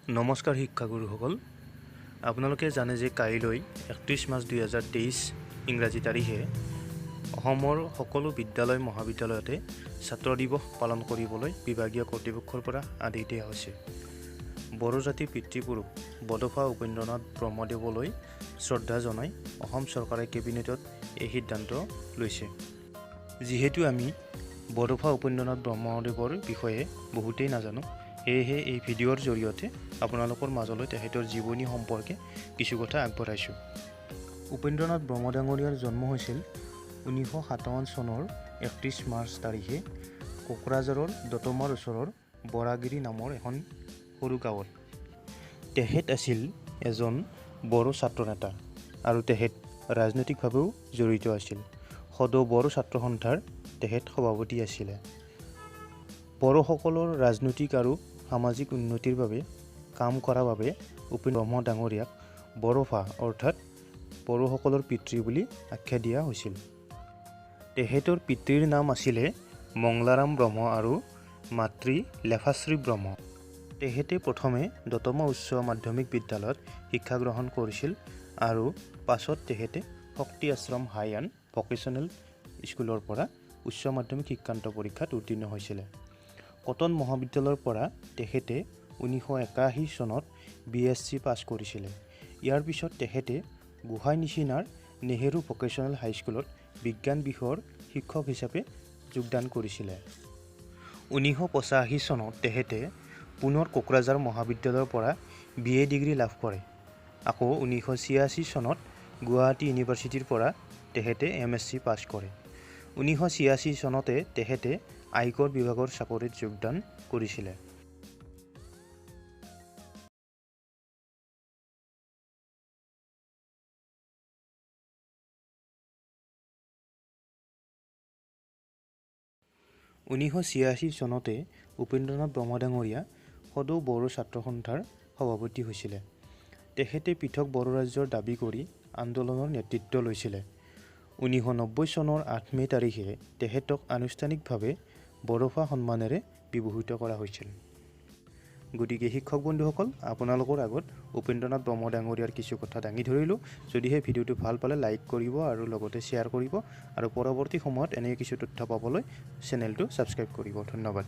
নমস্কাৰ শিক্ষাগুৰুসকল, আপোনালোকে জানে যে কাইলৈ 31 মাৰ্চ 2023 ইংৰাজী তাৰিখে অসমৰ সকলো বিদ্যালয় মহাবিদ্যালয়তে ছাত্ৰ দিৱস পালন কৰিবলৈ বিভাগীয় কৰ্তৃপক্ষৰ পৰা আদেশ দিয়া হৈছে। বড়ো জাতিৰ পিতৃপুৰুষ বডফা উপেন্দ্ৰনাথ ব্ৰহ্মদেৱলৈ শ্ৰদ্ধা জনাই অসম চৰকাৰে কেবিনেটত এই সিদ্ধান্ত লৈছে। যিহেতু আমি বডফা উপেন্দ্ৰনাথ ব্ৰহ্মদেৱৰ বিষয়ে বহুতেই নাজানো, সেয়েহে এই ভিডিঅ'ৰ জৰিয়তে আপোনালোকৰ মাজলৈ তেখেতৰ জীৱনী সম্পৰ্কে কিছু কথা আগবঢ়াইছোঁ। উপেন্দ্ৰনাথ ব্ৰহ্ম ডাঙৰীয়াৰ জন্ম হৈছিল 1957 চনৰ 31 মাৰ্চ তাৰিখে কোকৰাঝাৰৰ দতমাৰ ওচৰৰ বৰাগিৰি নামৰ এখন সৰু গাঁৱত। তেখেত আছিল এজন বড়ো ছাত্ৰ নেতা আৰু তেখেত ৰাজনৈতিকভাৱেও জড়িত আছিল। সদৌ বড়ো ছাত্ৰ সন্থাৰ তেখেত সভাপতি আছিলে। বড়োসকলৰ ৰাজনৈতিক আৰু সামাজিক উন্নতিৰ বাবে কাম কৰাৰ বাবে উপেন্দ্ৰ ব্ৰহ্ম ডাঙৰীয়াক বড়োফা অৰ্থাৎ বড়োসকলৰ পিতৃ বুলি আখ্যা দিয়া হৈছিল। তেখেতৰ পিতৃৰ নাম আছিলে মংলাৰাম ব্ৰহ্ম আৰু মাতৃ লেফাশ্ৰী ব্ৰহ্ম। তেখেতে প্ৰথমে দতমা উচ্চ মাধ্যমিক বিদ্যালয়ত শিক্ষা গ্ৰহণ কৰিছিল আৰু পাছত তেখেতে শক্তি আশ্ৰম হাই এণ্ড ভকেশ্যনেল স্কুলৰ পৰা উচ্চ মাধ্যমিক শিক্ষান্ত পৰীক্ষাত উত্তীৰ্ণ হৈছিলে। কটন মহাবিদ্যালয়ৰ পৰা তেখেতে 1981 চনত বি এছ চি পাছ কৰিছিলে। ইয়াৰ পিছত তেখেতে গোহাঁই নিচিনাৰ নেহেৰু ভকেশ্যনেল হাইস্কুলত বিজ্ঞান বিষয়ৰ শিক্ষক হিচাপে যোগদান কৰিছিলে। 1985 চনত তেখেতে পুনৰ কোকৰাঝাৰ মহাবিদ্যালয়ৰ পৰা বি এ ডিগ্ৰী লাভ কৰে। আকৌ 1986 চনত গুৱাহাটী ইউনিভাৰ্চিটিৰ পৰা তেখেতে এম এছ চি পাছ কৰে। 1986 চনতে তেখেতে আয়কৰ বিভাগৰ চাকৰিত যোগদান কৰিছিলে। 1986 চনতে উপেন্দ্ৰনাথ ব্ৰহ্ম ডাঙৰীয়া সদৌ বড়ো ছাত্ৰ সন্থাৰ সভাপতি হৈছিলে। তেখেতে পৃথক বড়ো ৰাজ্যৰ দাবী কৰি আন্দোলনৰ নেতৃত্ব লৈছিলে। 1990 চনৰ 8 মে' তাৰিখে তেখেতক আনুষ্ঠানিকভাৱে বড়োফা সন্মানেৰে বিভূষিত কৰা হৈছিল। গতিকে শিক্ষক বন্ধুসকল, আপোনালোকৰ আগত উপেন্দ্ৰনাথ ব্ৰহ্ম ডাঙৰীয়াৰ কিছু কথা দাঙি ধৰিলোঁ। যদিহে ভিডিঅ'টো ভাল পালে লাইক কৰিব আৰু লগতে শ্বেয়াৰ কৰিব আৰু পৰৱৰ্তী সময়ত এনে কিছু তথ্য পাবলৈ চেনেলটো ছাবস্ক্ৰাইব কৰিব। ধন্যবাদ।